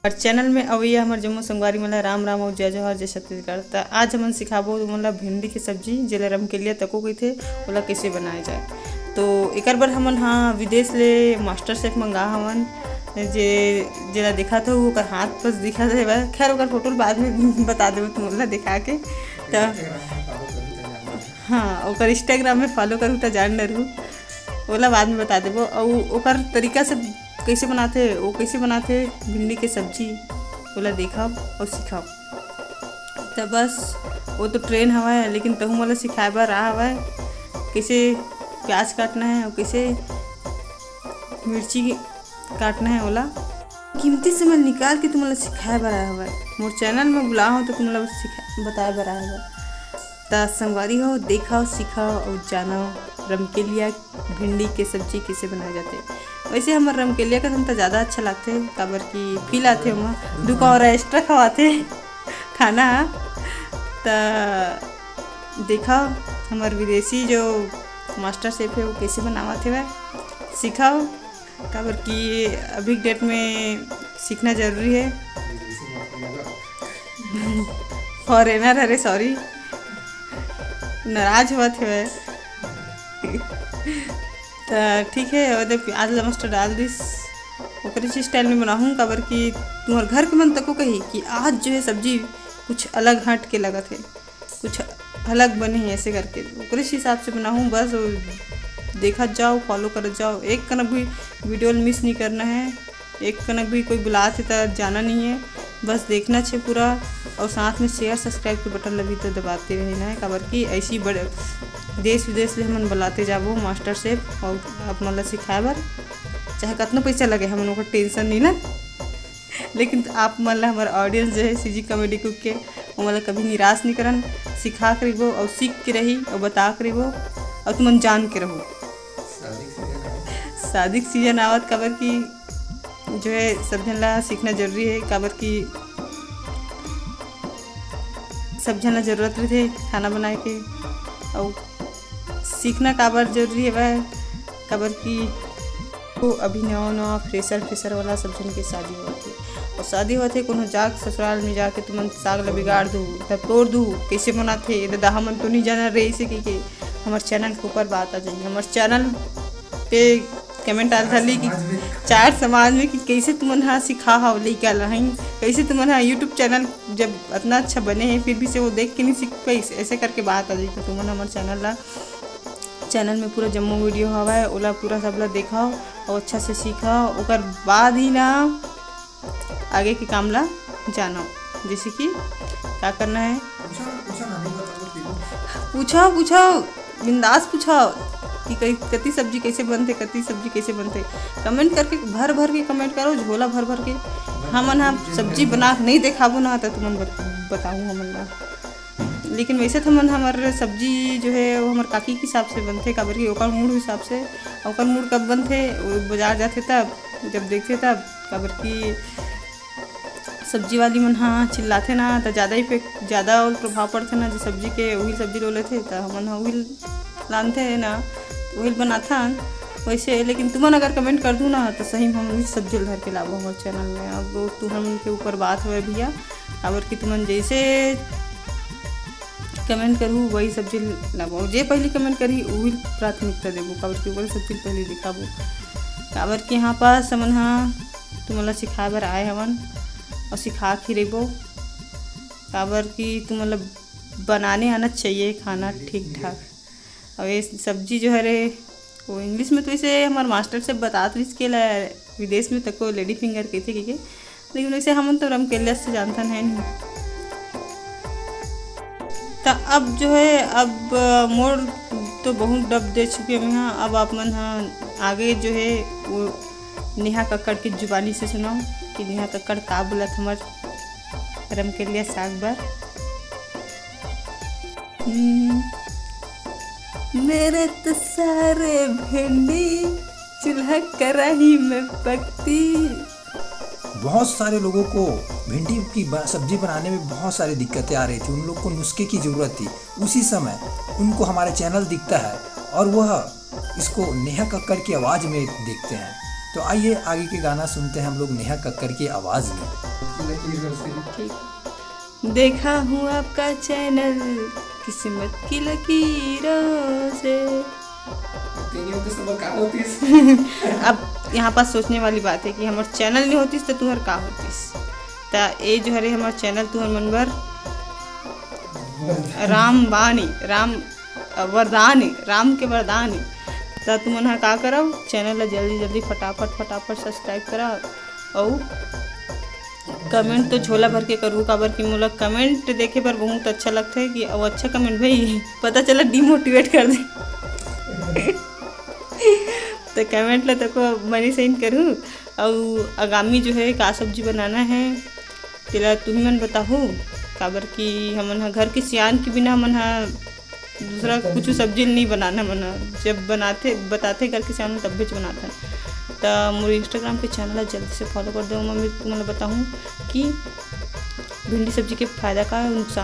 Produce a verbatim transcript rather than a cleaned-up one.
और चैनल में अवइया हमर जम्मो संगवारी मन ला राम राम अउ जय जोहार, जय छत्तीसगढ़। त आज हमन सिखाबो तुमन ला भिंडी के सब्जी, जेला रमकेलिया तको कहिथे, ओला कइसे बनाए जाए। तो एकर बर हमन हा विदेश ले मास्टर शेफ मंगा हवन, जे, जेला देखत हो ओकर हाथ बस दिखत हे। खैर, ओकर फोटो ल बाद में बता देबो तुमन ला दिखा के। त हाँ, ओकर Instagram में follow करू त जान डरहू, ओला बाद में बता देबो। अउ ओकर तरीका से कइसे बनाथे, वो कइसे बनाथे भिंडी के सब्जी, ओला देखब अउ सीखब। त बस, वो तो ट्रेन हवय, लेकिन तहू मोला सिखाए बर आ हवय, कइसे प्याज काटना है अउ कइसे मिर्ची काटना है, ओला कीमती समय निकाल के तुमन ला सिखाए बर आए हवय। मोर चैनल में बुलाए हव त तुमन ला सिखा-, बताए बर आए हवय। त संगवारी हो, देखव, सीखव अउ जानव रमकेलिया भिंडी के सब्जी कइसे बनाए जाथे। वैसे हमर रमकेलिया का त ज़्यादा अच्छा लागथे, काबर कि फील आथे ओमा, दू कौरा एक्स्ट्रा खवाथे खाना ह। त देखव हमर विदेशी जो मास्टर शेफ हे, वो कइसे बनावत हेवय, सीखव, काबर कि अभी के डेट में सीखना जरूरी है। फॉरेनर हरे, सॉरी, नाराज होवत हेवय। त ठीक है, ओदे प्याज ला मस्त डाल दिस, ओकरे से स्टाइल में बनाहूँ, काबर कि तुम्हर घर के मन तको कही कि आज जो है सब्जी कुछ अलग हट के लगत है, कुछ अलग बने है, ऐसे करके ओकरे से हिसाब से बनाहूँ। बस वो देखत जाओ, फॉलो करत जाओ, एक कन भी वीडियो मिस नहीं करना है, एक कन भी कोई बुलात है त जाना नहीं है, बस देखना छे पूरा। और साथ में शेयर सब्सक्राइब के बटन ला भी तो दबाते रहना है, काबर कि ऐसी बड़े देश विदेश ले हमन बुलाते जाबो मास्टर शेफ, और आप मन ला सिखाए बर चाहे कतनो पैसा लगे, हमन ओकर टेंशन नहीं ना। लेकिन आप मन ला हमर ऑडियंस जो है सीजी कॉमेडी कुक के, वो मन ला कभी निराश नहीं करन, सिखा के रहिबो और सीख के रही और बता के रहिबो और तुमन जान के रहो। शादी के सीजन आवत, काबर कि जो है सब झन ला सीखना जरूरी है, काबर कि सब झन ला जरूरत रहिथे खाना बनाए के। और सीखना काबर जरूरी हवय, काबर कि वो अभी नवा नवा फ्रेशर फ्रेशर वाला सब झन के शादी होवत हे, और शादी होवत हे कोनो जाके ससुराल में जाके तुमन साग ला बिगाड़ दू, तब तोड़ दू, कैसे बनाथे ये ददा, हमन तो नहीं जाना रहे, इसे कहिके हमर चैनल के ऊपर बात आ जाही। हमर चैनल पे कमेंट आल धरली कि चार समाज में कि कैसे तुमन हा सिखा हव लइका ला, हैं? कैसे तुमन हा YouTube चैनल जब अतना अच्छा बने हे, फिर भी से वो देख के नहीं सीख पाइस, ऐसे करके बात आ जाही। तो तुमन हमर चैनल ला, चैनल में पूरा जम्मो वीडियो हवय, ओला पूरा सब ला देखव और अच्छा से सीखव, ओकर बाद ही ना आगे के काम ला जानव, जैसे कि का करना है। पूछव, पूछव, बिंदास पूछव कि कई, कति सब्जी कैसे बनथे, कति सब्जी कैसे बनथे। कमेंट करके भर भर के कमेंट करो, झोला भर भर के। हमन हा सब्जी बना के नहीं देखाबो ना, त तुमन बत-, बताहू हमन ला। लेकिन वैसे तो हमन, हमर सब्जी जो है वो हमर काकी के हिसाब से बनथे, काबर कि ओकर मूड हिसाब से, ओकर मूड कब बनथे, वो बाजार जाथे तब, जब देखथे तब, काबर कि सब्जी वाली मन हा चिल्लाथे ना, त ज़्यादा इफेक्ट, ज़्यादा ओल प्रभाव पड़थे ना, जो सब्जी के, वही सब्जी लो लेथे, त हमन हा वही लानथे ना, वही बनाथन। वैसे लेकिन तुमन अगर कमेंट कर दू ना, त सही में हम वही सब्जी ल धर के लाबो हमर चैनल में। अब वो तुमन के ऊपर बात हवे भैया, काबर कि तुमन जैसे कमेंट करहू, वही सब्जी लाबो। जे पहली कमेंट करही, वही प्राथमिकता देबो, काबर कि ओकर सब्जी पहली दिखाबो। काबर कि यहाँ पास हमन हा तुमन ला सिखाए बर आए हवन और सिखा के रहिबो, काबर कि तुमन ला बनाने आना चाहिए खाना ठीक ठाक। और ये सब्जी जो है रे, वो इंग्लिश में तो इसे हमार मास्टर से बतात रहिस के ला, विदेश में तको लेडी फिंगर कहिथे कहिके, लेकिन वैसे हमन तो रमकेलिया से जानथन है नहीं। त अब जो है, अब, अ, मोर तो बहुत डब दे चुके मैं हाँ। अब आप मन हाँ आगे जो है वो नेहा कक्कड़ की जुबानी से सुनाओ कि नेहा कक्कड़ का बोलत हमर रमकेलिया साग बर। हम्म, मेरे तो सारे भिंडी चूल्हा कढ़ाई में पकती। बहुत सारे लोगों को भिंडी की ब-, सब्जी बनाने में बहुत सारी दिक्कतें आ रही थी। उन लोग को नुस्खे की ज़रूरत थी। उसी समय उनको हमारा चैनल दिखता है और वह इसको नेहा कक्कड़ की आवाज़ में देखते हैं। तो आइए, आगे के गाना सुनते हैं हम लोग नेहा कक्कड़ की आवाज़ में। लकीरों से। ठीक। देखा हूँ आपका चैनल किस्मत की लकीरों से। तेरी होती समझ का होती। अब यहाँ पास सोचने वाली बात है कि हमर चैनल नहीं होतीस तो तुहर का होतीस। त ये जो हरे हमर चैनल तुहर मन बर राम बानी, राम वरदान है, राम के वरदान है। त तुमन ह का करव, चैनल ला जल्दी जल्दी फटाफट फटाफट सब्सक्राइब करा। अउ कमेंट तो झोला भर के करू, काबर कि मोला कमेंट देखे बर बहुत अच्छा लगथे कि अउ अच्छा कमेंट भाई, पता चला डिमोटिवेट कर दे। तो कमेंट ला तको बने सही करू। अउ आगामी जो है का सब्जी बनाना है, तेला तुही मन बताहू, काबर कि हमन ह घर के सियान के बिना हमन ह दूसरा कुछ सब्जी नहीं बनाना मन ह। जब बनाथे, बताथे घर के सियान तब भी बनाथे। त मोर इंस्टाग्राम के चैनल ला जल्दी से फॉलो कर दो, मैं तुमन ला बताहूँ कि भिंडी सब्जी के फायदा का है, नुकसान